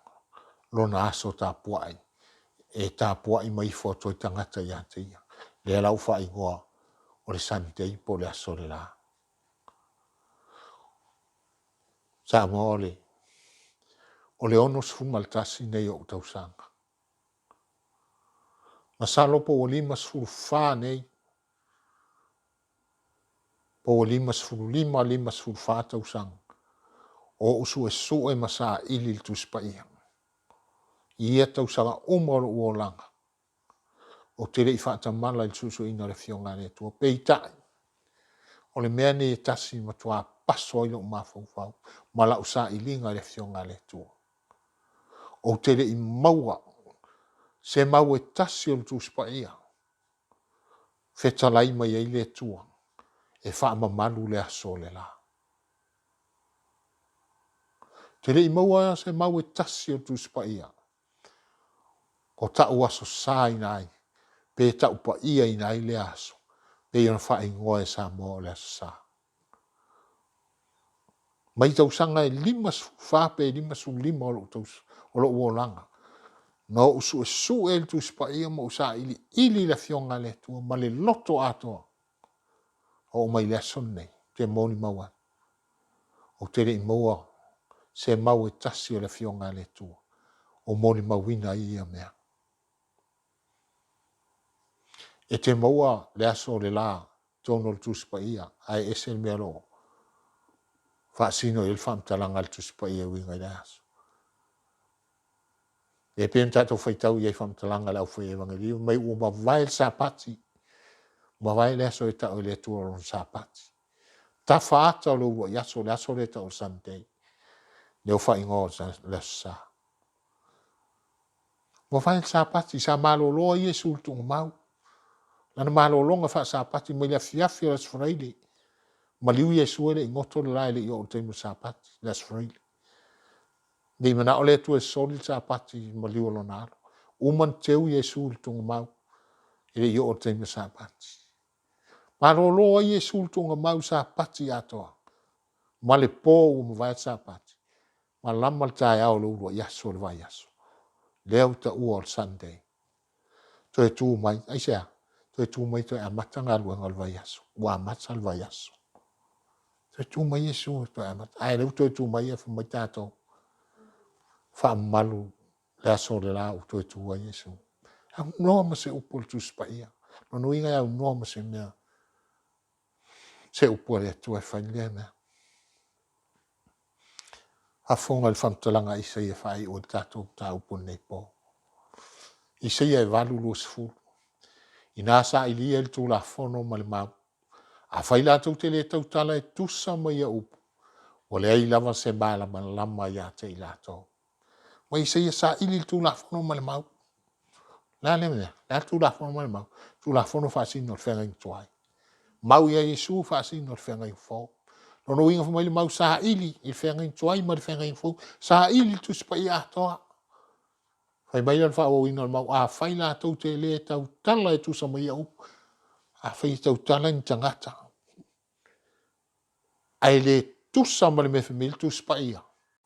lona aso tapuai e tapuai ma ifo atu ai tagata ia te ia. Lea la ua faaigoa o le Sunday po o le aso o le la. Samoa o le o le 61 nei o ou tausaga. Masalo po ua 54 nei, po ua 55, 54 tausaga o ou suesue ma saili i le Tusi Paia. I ia tausaga uma o lou olaga, ou te le i faatamala i le suesueina o le Afioga a le Atua. Peitai, o le mea nei e tasi e matua paso ai lou mafaufau ma lau sailiga i le Afioga a le Atua. Ou te le i maua se mau e tasi o le Tusi Paia fetalai mai ai le Atua e faamamalu le aso o le la. Ou te le i maua se mau e tasi o le Tusi Paia o ta'u Aso Sa ina ai, pe ta'u paia ina ai lea aso, pei ona faaigoa e Samoa o le Aso Sa. Mai tausaga e 54 pe 55 o lou, o lou olaga, na ou suesue ai le Tusi Paia ma ou sailiili le Afioga a le Atua ma le loto atoa. Oo mai le aso lenei, ou te molimau atu, ou te le i maua se mau e tasi o le Afioga a le Atua o molimauina ai ia mea. E te maua le aso o le la totonu o le Tusi Paia, ae ese le mea o lo o faasino i ai le faamatalaga a le Tusi Paia e uiga i le aso. E pei ona tatou faitau i ai i faamatalaga a le aufai evangelio, mai ua mavae le Sapati, mavae le aso e tau e le Atua o lona Sapati. Tafa ata o le uluai aso, le aso lea e tau o le Sunday, lea ua faaigoa o le Aso Sa. Mavae le Sapati, sa malolo ai Iesu i le tuugamau. Lana malologa faa-Sapati mai le afiafi o le Aso Faraile, maliu Iesu e le i goto le la e le i oo i le taimi o le Sapati, le Aso Faraile. Ne i manao le Atua e soli le Sapati i le maliu o lona alo. Uma ona teu Iesu i le tuugamau e le i oo i le taimi o le Sapati. Malolo ai Iesu i le tuugamau i Sapati atoa, ma le po ua mavae le Sapati, malama le taeao o le uluai aso o le vaiaso, lea ua taua o le Sunday. Toe tu mai, aisea? Toe tu mai toe amata galuega o le vaiaso, ua amata le vaiaso. Toe tu mai Iesu e toe amata, ae lea ua toe tu mai ae fai mai tatou, faamamalu le aso o le la ua toe tu ai Iesu. E aunoa ma se upu a le Tusi Paia. O lona uiga e aunoa ma se mea, se upu a le Atua e fai lea mea. Faafofoga i le faamatalaga a Isaia e faaiu ai le tatou mataupu i lenei po. Isaia e 8:20. Ina sailia i le Tulafono ma le mau, afai latou te le tautala e tusa ma ia upu, ua leai lava se malamalama ia te i latou. Ma Isaia saili le Tulafono ma le mau. Le a lea mea? Le a le Tulafono ma le mau? Tulafono faasino le feagaiga tuai. Mau ia Iesu faasino le feagaiga fou. Lona uiga fai mai le mau saili i le feagaiga tuai ma le feagaiga fou, saili le Tusi Paia atoa. Fai mai la le faaauauina o le mau, afai latou te le tautala e tusa ma ia upu, afai e tautala ni tagata ae le tusa ma le mea e fai mai ai le Tusi Paia,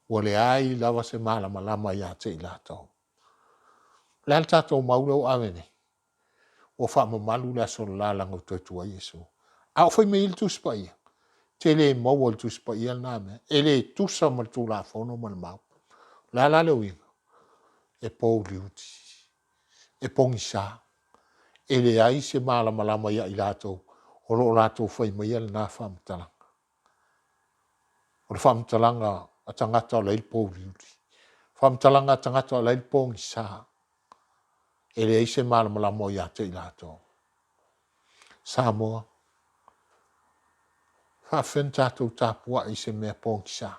ua leai lava se malamalama ia te i latou. O le a le tatou mau lea ua ave nei? Ua faamamalu le aso le la leaga ua toe tu ai Iesu. A o fai mai ai le Tusi Paia? Te le maua i le Tusi Paia lena mea. E le tusa ma le Tulafono ma le mau. O le a la le uiga? E pouliuli, e pogisa, e leai se malamalama ia i latou o lo o latou fai maia lena faamatalaga. O le faamatalaga a tagata o la e i le pouliuli, faamatalaga a tagata o la e i le pogisa, e leai se malamalama o ia te i latou. Samoa, e faapefea ona tatou tapuai i se mea pogisa?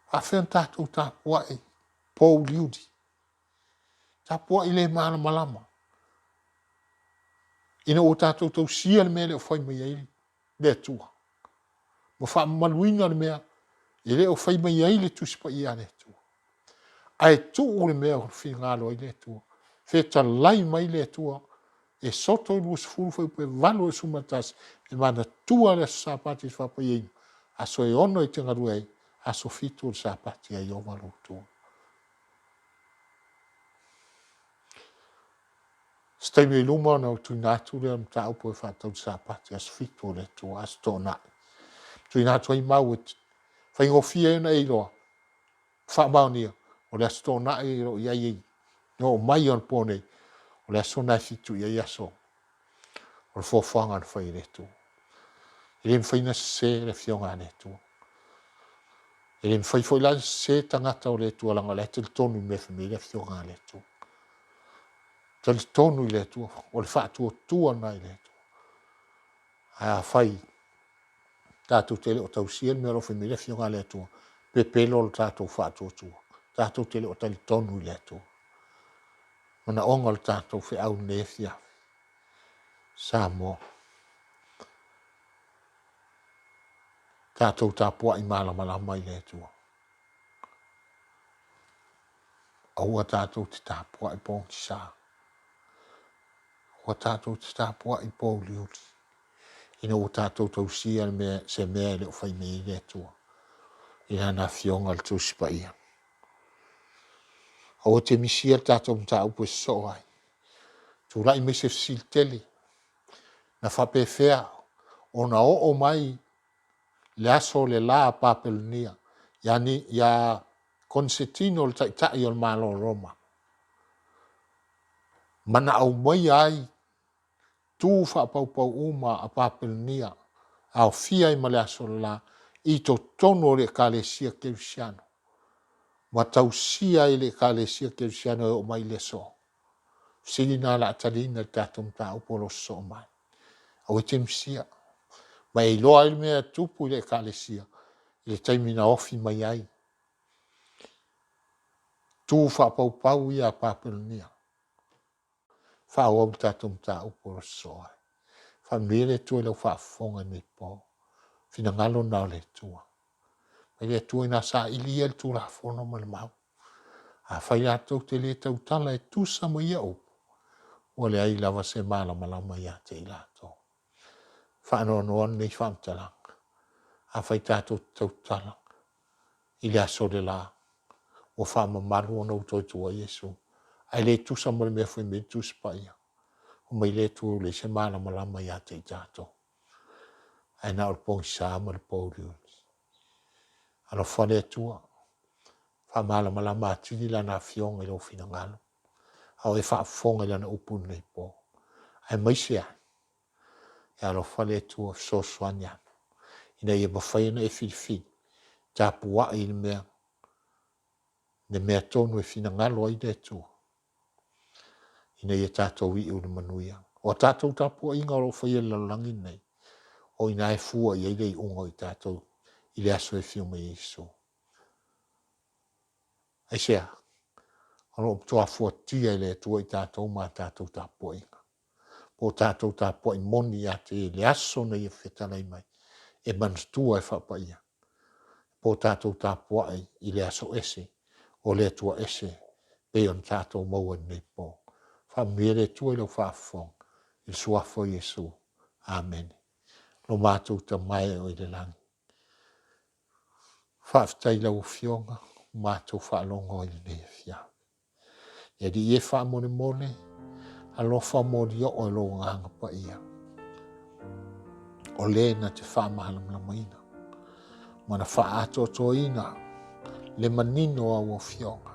E faapefea ona tatou tapuai pouliuli, tapuai le malamalama ina ua tatou tausia le mea e le o fai mai ai le Atua, ma faamamaluina le mea e le o fai mai ai le Tusi Paia a le Atua, ae tuu le mea ua finagalo ai le Atua, fetalai mai le Atua, Esoto 20 fuaiupu e 8 i le 11, e manatua le aso Sapati e te faapaiaina, aso e 6 e te galue ai, aso 7 o le Sapati a Ieova lou Atua. Se taimi o i luma ona ou tuuina atu lea o le mataupu e faatatau i le Sapati, aso 7 o le Atua, aso Toonai. Tuuina atu ai mau e faigofie ai ona e iloa, faamaonia, o le aso Toonai o lo o i ai na oo mai onapo nei, o le aso lena e 7 i ai aso o le foafoaga na fai e le Atua. E le mafai ona sese le Afioga a le Atua. E le mafai foi la ona sese tagata o le Atua leaga o la e talitonu i mea e fai mai ai le Afioga a le Atua. Talitonu i le Atua, o le faatuatua lena i le Atua. Ae afai tatou te le o tausia le mea o lo o fai mai ai le Afioga a le Atua, pepelo le tatou faatuatua, tatou te le o talitonu i le Atua. Manaoga o le tatou feau i lenei afiafi. Samoa, tatou tapuai malamalama i le Atua. Aua tatou te tapuai pogisa. Aua tatou te tapuai pouliuli ina ua tatou tausia le mea, se mea e le o fai mai ai le Atua i Lana Afioga le Tusi Paia. Aua te misia le tatou mataupu e sosoo ai. Tulai mai se fesili tele, na faapefea ona oo mai le aso le la a Papelonia ia, ia Konisetino le taitai o le Malo o Roma, ma na aumaia ai tu faapaupau uma a Papelonia, aofia ai ma le aso le la, i totonu o le Ekalesia Kerisiano, ma tausia ai e le Ekalesia Kerisiano e oo mai i le aso. Fesili lena o le a taliina i le tatou mataupu o lo o sosoo mai. Aua e te misia. Ma e iloa ai le mea e tupu i le Ekalesia i le taimi na ofi mai ai. Tu faapaupau ia a Papelonia. Faaauau le tatou mataupu o le sosoo ai. Faamanuia le Atua i lau faafofoga i lenei po. Finagalo lena o le Atua. Mai le Atua ina saili ia le Tulafono ma le mau. Afai latou te le tautala e tusa ma ia upu, ua leai lava se malamalama ia te i latou. Faanoanoa lenei faamatalaga. Afai tatou te tautala i le aso o le la, ua faamamalu ona ua toe tuai Iesu, ae le tusa ma le mea fai mai ai le Tusi Paia, fai mai le Atua ua leai se malamalama ia te i tatou, ae na o le pogisa ma le pouliuli. Alofa le Atua, faamalamalama atili Lana Afioga i lou finagalo, a o e faafofoga i Lana upu i lenei po. Aemaise ai, e alofa le Atua fesoasoani ane, ina ia mafai ona e filifili, tapuai i le mea, le mea tonu e finagalo ai le Atua, ina ia tatou iu i le manuia. O a tatou tapuaiga o lo o faia i le lalolagi lenei, o i ina e fua i ai le iuga o i tatou i le aso e afio mai ai Iesu. Aisea? O lo o matua fuatia e le Atua i tatou ma a tatou tapuaiga. Po o tatou tapuai moni ia te ia i le aso na ia fetalai mai, e manatua e faapaia. Po o tatou tapuai i le aso ese, o le Atua ese, pei ona tatou maua i lenei po. Faamanuia le Atua i lau faafofoga, i le Suafa o Iesu. Amene. Lo matou Tama e o i le lagi, faafetai i lau Afioga, ua matou faalogo ai i lenei afiafi. Le Alii e faamolemole, alofa molioo e lou Agaga Paia, o le na te faamalamalamaina ma na faaatoatoaina le manino o au Afioga,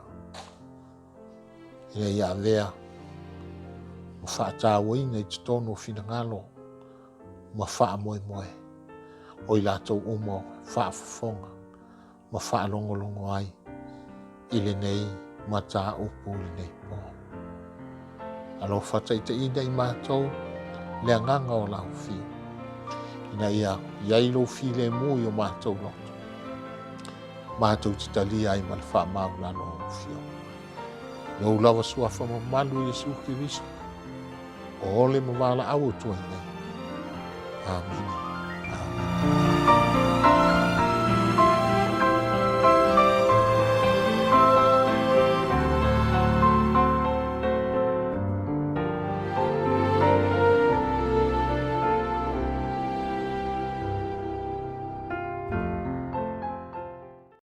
ina ia avea ma faatauaina i totonu o finagalo ma faamoemoe o i latou uma faafofoga ma faalogologo ai i lenei mataupu i lenei po. Alofa taitaiina i matou le agaga o lau fiu, ina ia i ai lou filemu i o matou loto, matou te talia ai ma le faamaualalo o lau Afioga. Lou lava suafa mamalu Iesu Keriso, o ole ma valaau atu ai nei. Amene.